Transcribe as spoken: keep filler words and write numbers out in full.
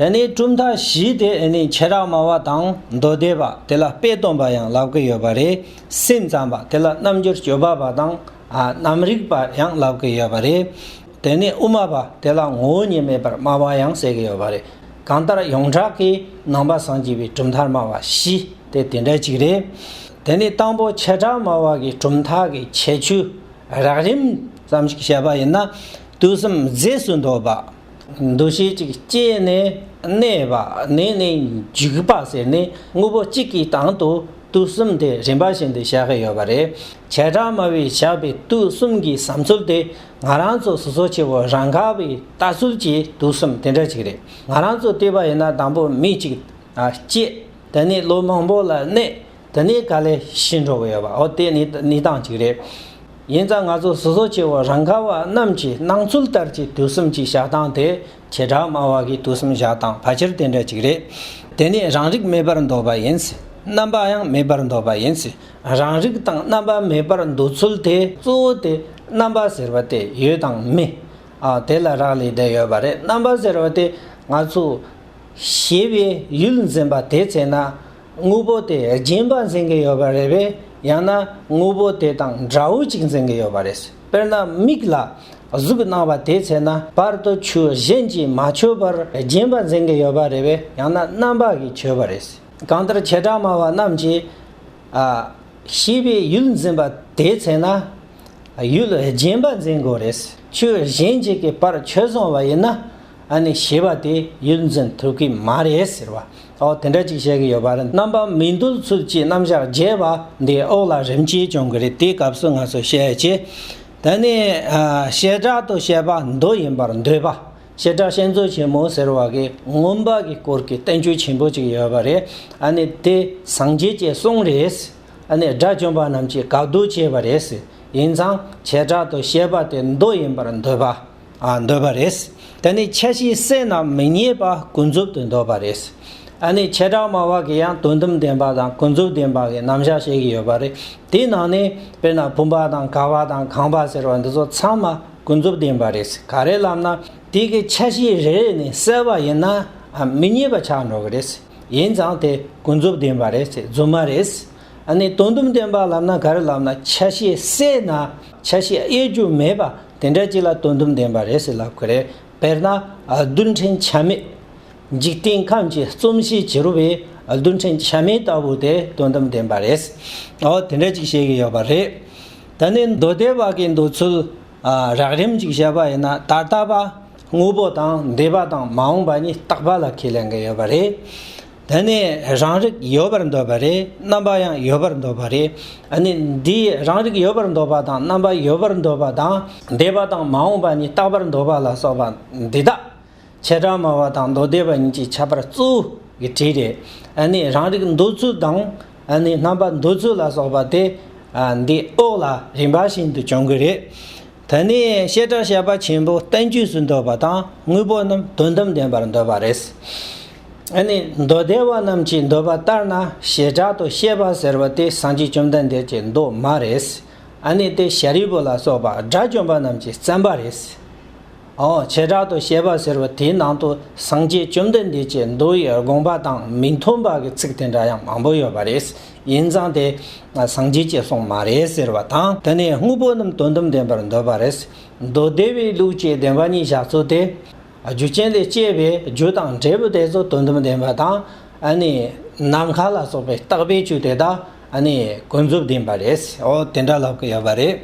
དེ་ནས་གྲུབ་མཐའ་བཞི་དེ་ཨ་ནི་བྱེ་བྲག་སྨྲ་བ་དང་མདོ་སྡེ་པ་དེ་ལ་དཔེ་སྟོན་པ་ཡང་ལབ་ཀྱི་ཡོད་པ་རེད། སེམས་ཙམ་པ་དེ་ལ་རྣམ་འགྱུར་དཔྱོད་པ་པ་དང་ཨ་རྣམ་རིག་པ་ཡང་ལབ་ཀྱི་ཡོད་པ་རེད། དེ་ནས་དབུ་མ་པ་དེ་ལ་ངོ་བོ་ཉིད་མེད་པར་སྨྲ་བ་ཡང་ཟེར་གྱི་ཡོད་པ་རེད། གང་ལྟར་ཡོངས་གྲགས་ཀྱི་ནང་པ་སངས་རྒྱས་པའི་གྲུབ་མཐར་སྨྲ་བ་བཞི་དེ་དེ་འདྲ་ཅིག་རེད། དེ་ནས་དང་པོ་བྱེ་བྲག་སྨྲ་བ་གི་གྲུབ་མཐའ་གི་ཁྱད་ཆོས་རགས་རིམ་ཙམ་ཞིག་བཤད་པ་ཡིན་ན། དུས་གསུམ་རྫས་སུ་འདོད་པ། འདུ་ཤེས་ཅིག་སྐྱེས་ནས་གནས་པ་ནས་ནས་འཇིག་པ་ཟེར་ནས་དངོས་པོ་གཅིག་གི་སྟེང་དུ་དུས་གསུམ་དེ་རིམ་པ་བཞིན་དུ་བཞག་གི་ཡོད་པ་རེད། བྱེ་བྲག་སྨྲ་བས་བཞག་པའི་དུས་གསུམ་གྱི་བསམ་ཚུལ་དེ་ང་རང་ཚོ་སོ་སོ་སྐྱེ་བོ་རང་ག་བའི་ལྟ་ཚུལ་གྱི་དུས་གསུམ་དེ་འདྲ་ཅིག་རེད། ང་རང་ཚོ་བལྟས་པ་ཡིན་ན་དང་པོ་མི་གཅིག་ཨ་སྐྱེས། དེ་ནས་ལོ་མང་པོ་ལ་གནས། དེ་ནས་ག་ལེ་ཤི་འགྲོ་གི་ཡོད་པ། འོ་དེ་གནས་གནས་སྟངས་གཅིག་རེད། ཡིན་ཙང་ང་ཚོ་སོ་སོ་སྐྱེ་བོ་རང་ག་བ་རྣམས་ཀྱི་སྣང་ཚུལ་ལྟར་གྱི་དུས་གསུམ་གྱི་བཞག་སྟངས་དེ་བྱེ་བྲག་སྨྲ་བ་གི་དུས་གསུམ་བཞག་སྟངས་ཕལ་ཆེར་དེ་འདྲ་གཅིག་རེད། དེ་ནས་རང་རིག་མེད་པར་འདོད་པ་ཡིན། རྣམ་པ་ཡང་མེད་པར་འདོད་པ་ཡིན། རང་རིག་དང་རྣམ་པ་མེད་པར་འདོད་ཚུལ་དེ་གཙོ་བོ་དེ་རྣམ་པ་ཟེར་བ་དེ་ཡོད་དང་མེད། ཨ་དེ་ལ་རག་ལས་བསྡད་ཡོད་པ་རེད། རྣམ་པ་ཟེར་བ་དེ་ང་ཚོ་ཤེས་པའི་ཡུལ་འཛིན་པ་དེ་ཚེ་ན་དངོས་པོ་དེ་རྗེན་པ་འཛིན་གྱི་ཡོད་པ་རེད་པས། ཡང་ན་དངོས་པོ་དེ་དང་འདྲ་བོ་ཅིག་འཛིན་གྱི་ཡོད་པ་རེད། དཔེར་ན་མིག་ལ་གཟུགས་སྣང་བ་དེ་ཚེ་ན་བར་དུ་ཆོས་གཞན་གྱིས་མ་ཆོད་པར་རྗེན་པ་འཛིན་གྱི་ཡོད་པ་རེད་པས། ཡང་ན་རྣམ་པ་གིས་ཆོད་པ་རེད། གང་ལྟར་བྱེ་བྲག་སྨྲ་བ་རྣམས་ཀྱིས་ཨ་ཤེས་པའི་ཡུལ་འཛིན་པ་དེ་ཚེ་ན་ཡུལ་རྗེན་པ་འཛིན་དགོས་རེད། ཆོས་གཞན་གཅིག་གི་བར་ཆོད་སོང་བ་ཡིན་ན་ཨ་ནི་ཤེས་པ་དེ་ཡུལ་འཛིན་ཐུབ་ཀྱི་མ་རེད་ཟེར་བ། ཨོ་དེ་འདྲ་ཅིག་བཤད་ཀྱི་ཡོད་པ་རེད། རྣམ་པ་མི་འདོད་ཚུལ་གྱི་རྣམ་གཞག་རྒྱས་པ་འདི་འོག་ལ་རིམ་གྱིས་སྦྱོང་གི་རེད། དེའི་སྐབས་སུ་ང་ཚོ་བཤད་ཀྱི། ད་ནི་ཨ་བྱེ་བྲག་ཏུ་བཤད་པ་མདོ་ཡིན་པར་འདོད་པ། བྱེ་བྲག་བསྐྱེད་རྫོགས་ཆེན་མོ་ཟེར་བ་གི་མངོན་པ་གི་སྐོར་གྱི་བསྟན་བཅོས་ཆེན་པོ་ཅིག་ཡོད་པ་རེད། ཨ་ནི་དེ་སངས་རྒྱས་ཀྱི་གསུང་རེད། ཨ་ནི་དགྲ་བཅོམ་པ་རྣམས་ཀྱིས་བཀའ་བསྡུ་བྱས་པ་རེད། ཡིན་ཙང་བྱེ་བྲག་ཏུ་བཤད་པ་དེ་མདོ་ཡིན་པར་འདོད་པ། ཨ་འདོད་པ་རེད། དེ་ནི་ཆ་ཤས་གསལ་རྣམས་མི་རྙེད་པ་ཀུན་རྫོབ་ཏུ་འདོད་པ་རེད། ཨ་ནི་བྱེ་བྲག་སྨྲ་བ་གིས་ཡང་དོན་དམ་བདེན་པ་དང་ཀུན་རྫོབ་བདེན་པ་གི་རྣམ་གཞག་བཤད་ཀྱི་ཡོད་པ་རེད། དེའི་ནང་ནས་དཔེར་ན་བུམ་པ་དང་ག་བ་དང་ཁང་པ་ཟེར་བ་འདི་ཚོ་ཚང་མ་ཀུན་རྫོབ་བདེན་པ་རེད། ག་རེ་ལབ་ན་དེ་གི་ཆ་ཤས་རེ་རེ་ནས་གསལ་བ་ཡིན་ན་མི་རྙེད་པ་ཆགས་འགྲོ་གི་རེད། ཡིན་ཙང་དེ་ཀུན་རྫོབ་བདེན་པ་རེད། རྫུན་མ་རེད། ཨ་ནི་དོན་དམ་བདེན་པ་ལབ་ན་ག་རེ་ལབ་ན་ཆ་ཤས་གསལ་ན་ཆ་ཤས་དབྱེ་རྒྱུ་མེད་པ་དེ་འདྲ་ཅིག་ལ་དོན་དམ་བདེན་པ་རེད་ཟེར་ལབ་གི་རེད། དཔེར་ན་རྡུལ་ཕྲན་ཆ་མེད། འཇིག་རྟེན་ཁམས་ཀྱི་རྩོམ་གཞི་བྱེད་རུང་བའི་རྡུལ་ཕྲན་ཆ་མེད་ལྟ་བུ་དེ་དོན་དམ་བདེན་པ་རེད། འོ་དེ་འདྲ་ཅིག་བཤད་ཀྱི་ཡོད་པ་རེད། ད་ནི་མདོ་སྡེ་པ་གི་འདོད་ཚུལ་ཨ་རགས་རིམ་ཅིག་བཤད་པ་ཡིན་ན། ད་ལྟ་བ་དངོས་པོ་དང་འདས་པ་དང་མ་འོངས་པ་གཉིས་རྟག་པ་ལ་ཁས་ལེན་གྱི་ཡོད་པ་རེད། དེ་ནས་རང་རིག་ཡོད་པར་འདོད་པ་རེད། རྣམ་པ་ཡང་ཡོད་པར་འདོད་པ་རེད། ཨ་ནི་འདིའི་རང་རིག་ཡོད་པར་འདོད་པ་དང་རྣམ་པ་ཡོད་པར་འདོད་པ་དང་འདས་པ་དང་མ་འོངས་པ་གཉིས་རྟག་པར་འདོད་པ་ལ་སོགས་པ་འདི་དག་བྱེ་བྲག་སྨྲ་བ་དང་མདོ་སྡེ་པ་གཉིས་ཀྱི་ཁྱད་པར་གཙོ་བོ་གི་གྲས་རེད། ཨ་ནི་རང་རིག་འདོད་ཚུལ་དང་ཨ་ནི་རྣམ་པ་འདོད་ཚུལ་ལ་སོགས་པ་དེ་ཨ་འདི་འོག་ལ་རིམ་པ་བཞིན་དུ་སྦྱོང་གི་རེད། ད་ནི་བྱེ་བྲག་བཤད་པ་ཆེན་པོ་བསྟན་བཅོས་སུ་འདོད་པ་དང་དངོས་པོ་རྣམས་དོན་དམ་བདེན་པར་འདོད་པ་རེད། ཨ་ནི་མདོ་སྡེ་པ་རྣམས་ཀྱིས་འདོད་པ་ལྟར་ན་བྱེ་བྲག་ཏུ་བཤད་པ་ཟེར་བ་དེ་སངས་རྒྱས་བཅོམ་ལྡན་འདས་ཀྱི་མདོ་མ་རེད། ཨ་ནི་དེ་ཤཱ་རིའི་བུ་ལ་སོགས་པ་དགྲ་བཅོམ་པ་རྣམས་ཀྱིས་བརྩམས་པ་རེད། ཨོ་བྱེ་བྲག་ཏུ་བཤད་པ་ཟེར་བ་དེའི་ནང་དུ་སངས་རྒྱས་བཅོམ་ལྡན་འདས་ཀྱི་མདོ་ཡི་དགོངས་པ་དང་མི་མཐུན་པ་གི་ཚིག་དེ་འདྲ་ཡང་མང་པོ་ཡོད་པ་རེད། ཡིན་ཙང་དེ་སངས་རྒྱས་ཀྱི་གསུང་མ་རེད་ཟེར་བ་དང་། དེ་ནས་དངོས་པོ་རྣམས་དོན་དམ་བདེན་པར་འདོད་པ་རེད། མདོ་སྡེ་པའི་ལུགས་ཀྱི་བདེན་པ་གཉིས་བཞག་ཚུལ་དེ། རྒྱུ་རྐྱེན་ལས་སྐྱེས་པའི་རྒྱུ་དང་འབྲས་བུ་དེ་ཚོ་དོན་དམ་བདེན་པ་དང་། ཨ་ནི་ནམ་མཁའ་ལ་སོགས་པའི་རྟག་པའི་ཆོས་དེ་དག་ཨ་ནི་ཀུན་རྫོབ་བདེན་པ་རེད། འོ་དེ་འདྲ་ལབ་ཀྱི་ཡོད་པ་རེད།